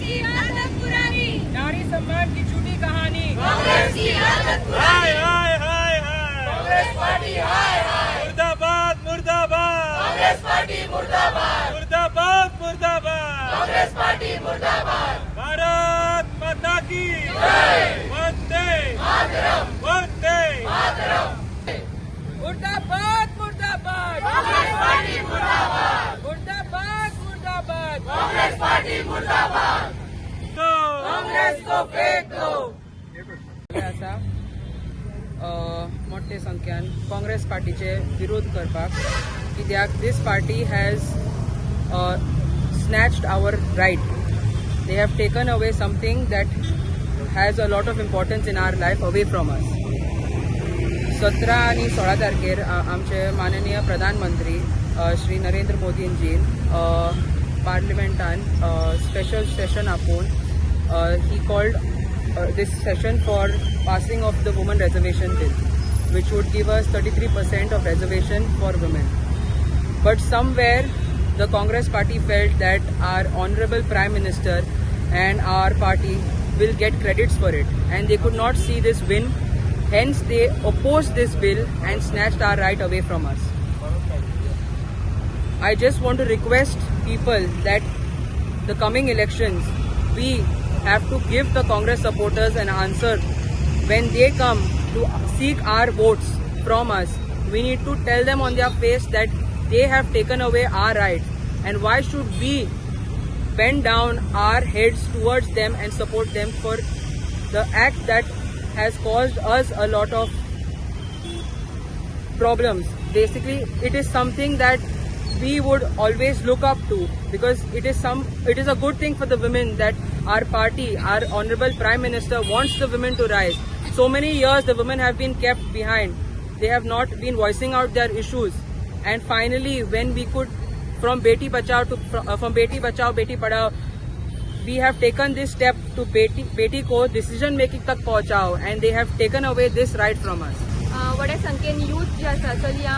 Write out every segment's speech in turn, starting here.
की आदत पुरानी. नारी सम्मान की झूठी कहानी. कांग्रेस की आदत हाय हाय हाय हाय, काँग्रेस पार्टी हाय हाय. मुर्दाबाद मुर्दाबाद, काँग्रेस पार्टी मुर्दाबाद, मुर्दाबाद मुर्दाबाद, काँग्रेस पार्टी मुर्दाबाद. भारत माता की जय. वंदे मातरम, वंदे. मुर्दाबाद मुर्दाबाद, कांग्रेस पार्टी मुर्दाबाद. मुर्दाबाद मुर्दाबाद. कांग्रेस पार्टी मुर्दाबाद. काँग्रेस को फेंक दो. आसा मोठे संख्यान काँग्रेस पार्टीचे विरोध करपाक, कित्याक this party has snatched our right. They have taken away something that has a lot of importance in our life away from us. 17 आनी 16 तारखेर आमचे माननीय प्रधानमंत्री श्री नरेंद्र मोदींजीन पार्लिमेंटान स्पेशल सेशन आपोवन he called this session for passing of the women reservation bill, which would give us 33% of reservation for women. But somewhere the Congress party felt that our honorable Prime Minister and our party will get credits for it, and they could not see this win. Hence, they opposed this bill and snatched our right away from us. I just want to request people that the coming elections, we have to give the Congress supporters an answer. When they come to seek our votes from us, we need to tell them on their face that they have taken away our rights, and why should we bend down our heads towards them and support them for the act that has caused us a lot of problems? Basically, it is something that we would always look up to, because it is a good thing for the women that our party, our honorable Prime Minister wants the women to rise. So many years the women have been kept behind. They have not been voicing out their issues, and finally when we could, from Beti Bachao to from Beti Bachao Beti Padhao, we have taken this step to Beti Beti co decision making Tak पहुंचाओ, and they have taken away this right from us. व्हड्या संख्येन youth जे आसा, चलयां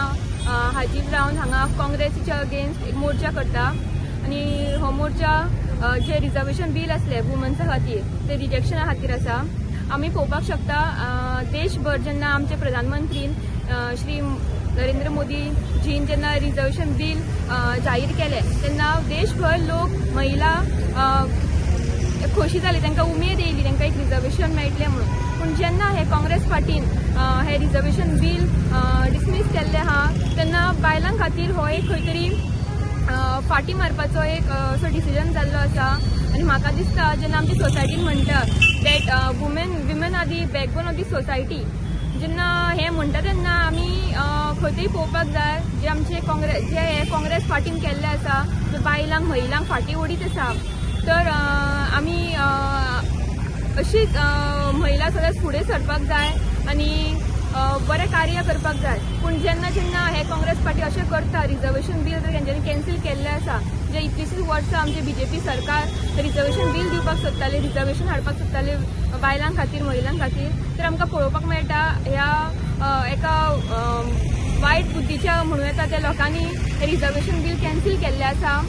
हाजीर रावन हांगा काँग्रेसीच्या against एक मोर्चा करता आनी हो मोर्चा जे रिजर्वेशन बील आसलें वुमन्सा खातीर ते रिजेक्शना खातीर आसा. आमी पळोवपाक शकता, देशभर जेन्ना आमचे प्रधानमंत्रीन श्री नरेंद्र मोदीजीन जेन्ना रिजर्वेशन बील जाहीर केलें तेन्ना देशभर लोक, महिला खोशी जाली, तांकां उमेद येयली, तांकां एक रिजर्वेशन मेळटलें म्हणून. पूण जेन्ना हे काँग्रेस पार्टीन हे रिजर्वेशन बील डिसमीस केल्लें आहा तेन्ना बायलां खातीर हो एक खंय तरी फाटी मारपाचो एक असो डिसिजन जाल्लो आसा. आनी म्हाका दिसता, जेन्ना आमची सोसायटीन म्हणटा that women are the backbone of the society, जेन्ना हें म्हणटा तेन्ना आमी खंय तरी पळोवपाक जाय, जे आमचे काँग्रेस, जे हे काँग्रेस पार्टीन केल्लें आसा, जे बायलांक, महिलांक फाटीं ओडीत आसा, तर आमी अशीच महिला सदांच फुडें सरपाक जाय आनी बरें कार्य करपाक जाय. पूण जेन्ना जेन्ना हे काँग्रेस पार्टी अशें करता, रिजर्वेशन बील जर हेंच्यांनी कॅन्सील केल्लें आसा, जे इतलीशींच वर्सां आमचे बीजेपी सरकार रिजर्वेशन बील दिवपाक सोदताले, रिजर्वेशन हाडपाक सोदताले बायलां खातीर, महिलां खातीर, तर आमकां पळोवपाक मेळटा ह्या एका वायट बुद्धीच्या म्हणूं येता त्या लोकांनी हे रिजर्वेशन बील कॅन्सील केल्लें आसा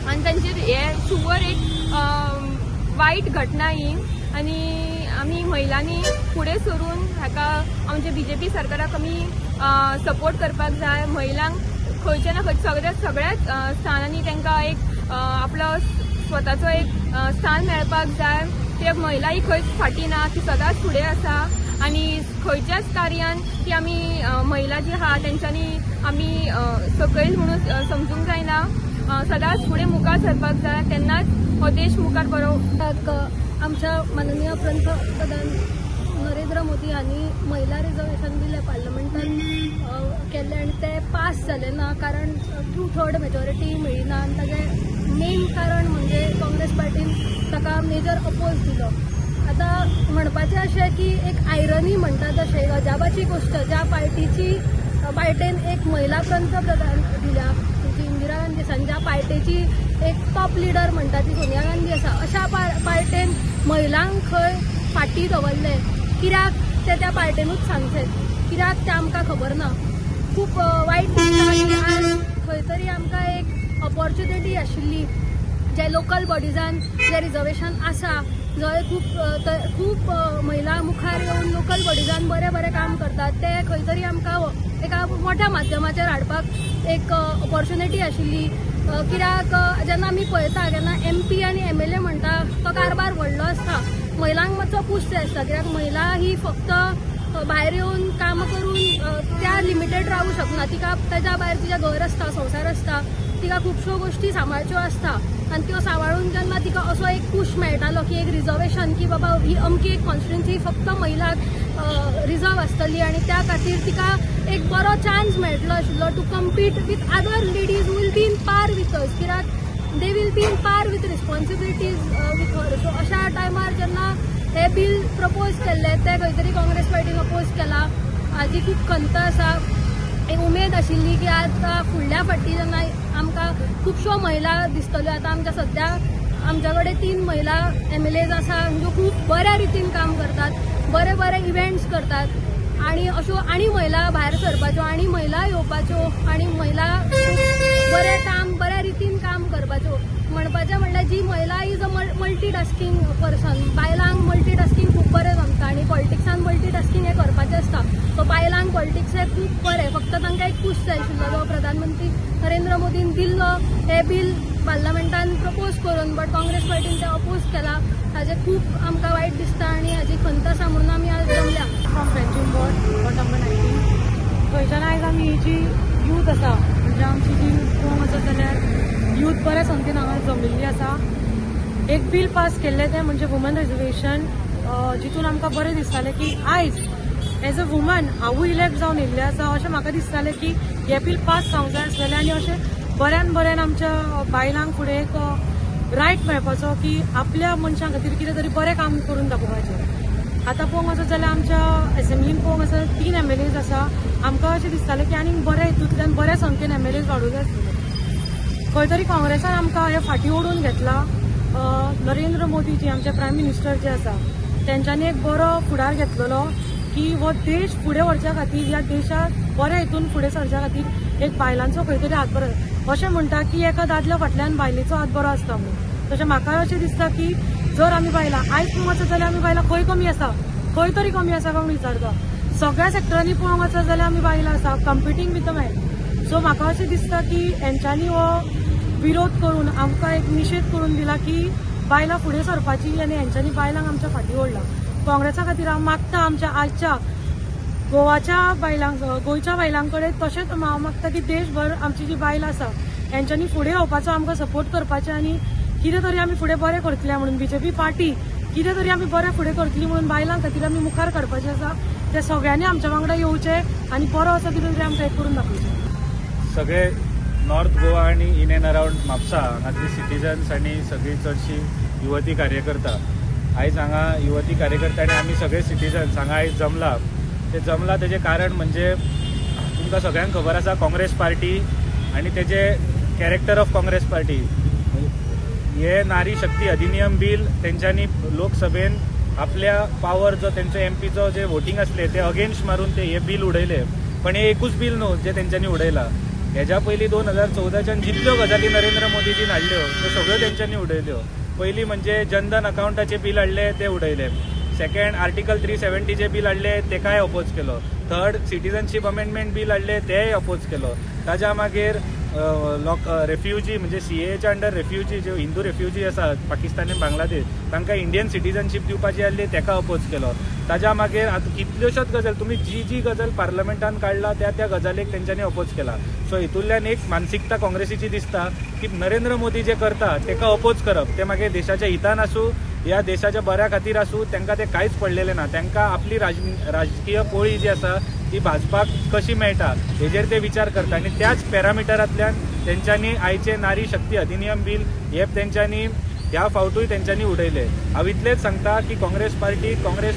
आनी तांचेर हे शुवर एक वायट घटना ही. आनी आमी महिलांनी फुडें सरून हाका आमच्या बीजेपी सरकाराक आमी सपोर्ट करपाक जाय. महिलांक खंयच्या ना खंय सगळ्या सगळ्याच स्थानांनी तांकां एक आपलो स्वताचो एक स्थान मेळपाक जाय. कित्याक महिला ही खंयच फाटीं ना, ती सदांच फुडें आसा आनी खंयच्याच कार्यान ती आमी महिला जी आहा तेंच्यांनी आमी सकयल म्हणून समजूंक जायना. सदांच फुडें मुखार सरपाक जाय, तेन्नाच हो देश मुखार बरो आमच्या माननीय पंतप्रधान नरेंद्र मोदी हांणी महिला रिजर्वेशन बील पार्लमेंटान केल्लें आनी तें पास जालें ना, कारण टू थर्ड मेजॉरिटी मेळ्ळी ना आनी ताजें मेन कारण म्हणजे काँग्रेस पार्टीन ताका मेजर अपोज दिलो. आतां म्हणपाचें अशें की एक आयरनी म्हणटा तशें, अजापाची गोश्ट, ज्या पार्टेन एक महिला पंतप्रधान दिल्या जी इंदिरा गांधी आसा आनी ज्या पार्टेची एक टॉप लिडर म्हणटा ती सोनिया गांधी आसा, अशा पार्टेन महिलांक खंय फाटीं दवरलें. कित्याक तें त्या पार्टेनूच सांगचें, कित्याक तें आमकां खबर ना. खूब वायट दिसता की आज खंय तरी आमकां एक ऑपॉर्च्युनिटी आशिल्ली. जे लोकल बॉडिजान जे रिजर्वेशन आसा, जंय खूब महिला मुखार येवन लोकल बॉडिजान बरें बरें काम करतात, ते खंय तरी आमकां एका मोठ्या माध्यमाचेर हाडपाक एक ऑपॉर्च्युनिटी आशिल्ली. कित्याक जेन्ना आमी पळयता, जेन्ना एमपी आनी एमएलए म्हणटा तो कारभार व्हडलो आसता, महिलांक मातसो पूश जाय आसता, कित्याक महिला ही फक्त भायर येवन कामां करून त्या लिमिटेड रावूं शकना. तिका ताच्या भायर तिचें घर आसता, संवसार आसता, तिका खुबश्यो गोश्टी सांबाळच्यो आसता आनी त्यो सांबाळून जेन्ना तिका असो एक पूश मेळटालो की एक रिजर्वेशन, की बाबा ही अमकी एक कॉन्स्टिट्युन्सी फक्त महिलांक रिजर्व आसतली आनी त्या खातीर तिका एक बरो चान्स मेळटलो आशिल्लो to compete with other ladies will be in par with us, कित्याक they will be in par with responsibilities with her. So अशा टायमार जेन्ना हे बील प्रपोज केल्लें, तें खंय तरी काँग्रेस पार्टीन अपोज केला, हाजी खूब खंत आसा. एक उमेद आशिल्ली की आतां फुडल्या फावटी जेन्ना आमकां खुबश्यो महिला दिसतल्यो. आतां आमच्या सद्या आमच्या कडेन तीन महिला एमएलएज आसा, ज्यो खूब बऱ्या रितीन काम करतात, बरे बरे इव्हेंट्स करतात आनी अश्यो आनी महिला भायर सरपाच्यो आनी महिला येवपाच्यो आनी महिला खूब बरें काम, बऱ्या रितीन काम करपाच्यो. म्हणपाचें म्हणल्यार जी महिला is a multitasking person. बायलांक मल्टीटास्कींग खूब बरें जमता आनी पॉलिटिक्सान मल्टीटास्कींग हें करपाचें आसता. सो बायलांक पॉलिटिक्स हें खूब बरें, फक्त तांकां एक पूश जाय आशिल्लो, जो प्रधानमंत्री नरेंद्र मोदीन दिल्लो हें बील पार्लमेंटान प्रपोज करून, बट काँग्रेस पार्टीन तें अपोज केलां. हाजें खूब आमकां वायट दिसता आनी हाजी खंत आसा, म्हणून आमी आज जमल्या. From Panjim ward, ward number 19. थंयच्यान आयज आमी ही जी यूथ आसा, म्हणजे आमची जी पळोवंक वचत जाल्यार यूथ बऱ्या संख्येन हांगा जमिल्ली आसा. एक बील पास केल्लें, तें म्हणजे वुमन रिजर्वेशन, जितून आमकां बरें दिसतालें की आयज एज अ वुमन हांवूय इलेक्ट जावन येयल्लें आसा, अशें म्हाका दिसतालें की हें बील पास जावंक जाय आसलेलें आनी अशें बऱ्यान बऱ्यान आमच्या बायलांक फुडें एक रायट मेळपाचो की आपल्या मनशां खातीर कितें तरी बरें काम करून दाखोवपाचें. आतां पळोवंक वचत जाल्यार आमच्या एसेंब्लीन पळोवंक वचत तीन एमएलएज आसा. आमकां अशें दिसतालें की आनीक बऱ्या हितूंतल्यान बऱ्या संख्येन एमएलएज वाडूंक जाय आसलेले. खंय तरी काँग्रेसान आमकां हें फाटीं ओडून घेतलां. नरेंद्र मोदी जी आमचे प्रायम मिनिस्टर जे आसा, तेंच्यांनी एक बरो फुडार घेतलेलो की हो देश फुडें व्हरच्या खातीर, ह्या देशाक बऱ्या हितून फुडें सरच्या खातीर एक बायलांचो खंय तरी हात बरो. अशें म्हणटा की एका दादल्या फाटल्यान बायलेचो हात बरो आसता म्हणून. तशें म्हाका अशें दिसता की जर आमी बायलां आयज पळोवंक वचत जाल्यार आमी बायलां खंय कमी आसा, खंय तरी कमी आसा काय म्हणून विचारता. सगळ्या सेक्टरांनी पळोवंक वचत जाल्यार आमी बायलां आसा competing with the man. So म्हाका अशें दिसता की हेंच्यांनी हो विरोध करून आमकां एक निशेध करून दिला की बायलां फुडें सरपाची आनी हेंच्यांनी बायलांक आमच्या फाटीं ओडला. काँग्रेसा खातीर हांव मागता आमच्या आयच्या गोवाच्या बायलांक, गोंयच्या बायलां कडेन, तशेंच हांव मागता की देशभर आमची जी बायलां आसा, हेंच्यांनी फुडें येवपाचो, आमकां सपोर्ट करपाचें आनी कितें तरी आमी फुडें बरें करतले म्हणून, बीजेपी पार्टी कितें तरी आमी बरें फुडें करतली म्हणून बायलां खातीर आमी मुखार काडपाचें आसा. ते सगळ्यांनी आमच्या वांगडा येवचें आनी बरो असो कितें तरी आमकां एक करून दाखोवचें. सगळे नॉर्थ गोवा आनी इन एंड अरावंड म्हापसा हांगातली सिटीजन्स आनी सगळी चडशी युवती कार्यकर्ता, आयज हांगा युवती कार्यकर्ता आनी आमी सगळे सिटीजन्स हांगा आयज जमला. ते जमला तेजें कारण म्हणजे तुमकां सगळ्यांक खबर आसा, काँग्रेस पार्टी आनी तेजे कॅरेक्टर ऑफ काँग्रेस पार्टी. हे नारी शक्ती अधिनियम बील तेंच्यांनी लोकसभेन आपल्या पावर, जो तेंचो एमपीचो जे वोटींग आसले, ते अगेन्स्ट मारून ते हे बील उडयले. पण हे एकूच बील न्हू जे तेंच्यांनी उडयला. हेज्या पयलीं 2014च्यान जितल्यो गजाली नरेंद्र मोदीजीन हाडल्यो, त्यो सगळ्यो तेंच्यांनी उडयल्यो. पयलीं म्हणजे जनधन अकावंटाचें बील हाडलें, तें उडयलें. सेकंड, आर्टिकल 370चें बील हाडलें, तेकाय अपोज केलो. थर्ड, सिटीजनशीप अमेंडमेंट बील हाडलें, तेय अपोज केलो. ताज्या मागीर लोक रेफ्युजी, म्हणजे सीएएच्या अंडर रेफ्युजी, जे हिंदू रेफ्युजी आसात पाकिस्तानी, बांगलादेश, तांकां इंडियन सिटीजनशीप दिवपाची आहली, तेका अपोज केलो. ताज्या मागीर आतां कितल्योश्योच गजाल, तुमी जी जी गजाल पार्लमेंटान काडला, त्या त्या गजालीक तेंच्यांनी अपोज केला. सो हितूंतल्यान एक मानसिकता काँग्रेसीची दिसता की नरेंद्र मोदी जे करता तेका अपोज करप, ते मागीर देशाच्या हितान आसूं या देशाच्या बऱ्या खातीर आसूं, तांकां तें कांयच पडलेलें ना. तांकां आपली राजकीय पोळी जी आसा ती भाजपाक कशी मेळटा हेजेर ते विचार करता आनी त्याच पॅरामिटरांतल्यान तेंच्यांनी आयचे नारी शक्ती अधिनियम बील हे तेंच्यांनी ह्या फावटूय तेंच्यांनी उडयले. हांव इतलेंच सांगता की काँग्रेस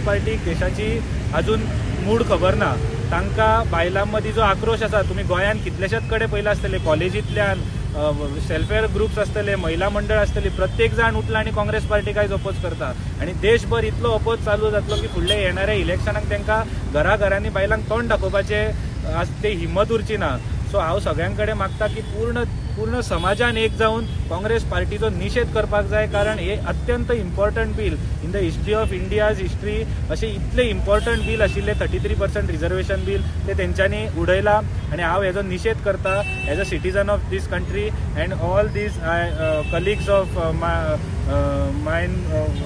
पार्टीक देशाची अजून मूड खबर ना. तांकां बायलां मदीं जो आक्रोश आसा, तुमी गोंयांत कितलेशेच कडेन पयला आसतले, कॉलेजींतल्यान सेल्फ हेल्प ग्रुप्स आसतले, महिला मंडळ आसतली, प्रत्येक जाण उठला आनी काँग्रेस पार्टीक आयज अपोज करता आनी देशभर इतलो अपोज चालू जातलो की फुडल्या येणाऱ्या इलेक्शनाक तांकां घरा घरांनी बायलांक तोंड दाखोवपाचें आज ते हिंमत उरची ना. सो हांव सगळ्यां कडेन मागता की पूर्ण पूर्ण समाजान एक जावन काँग्रेस पार्टीचो निशेध करपाक जाय, कारण हे अत्यंत important bill in the history of India's history. अशें इतलें इम्पॉर्टंट बील आशिल्लें 33% reservation bill, ते तेंच्यांनी उडयला आनी हांव हेजो निशेध करता as a citizen of this country and all these colleagues of mine,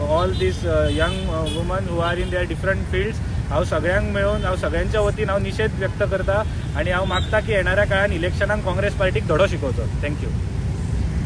all these young women who are in their different fields. हांव सगळ्यांक मेळून, हांव सगळ्यांच्या वतीन हांव निशेध व्यक्त करता आनी हांव मागता की येणाऱ्या काळान इलेक्शनाक काँग्रेस पार्टीक धडो शिकोवचो. Thank you.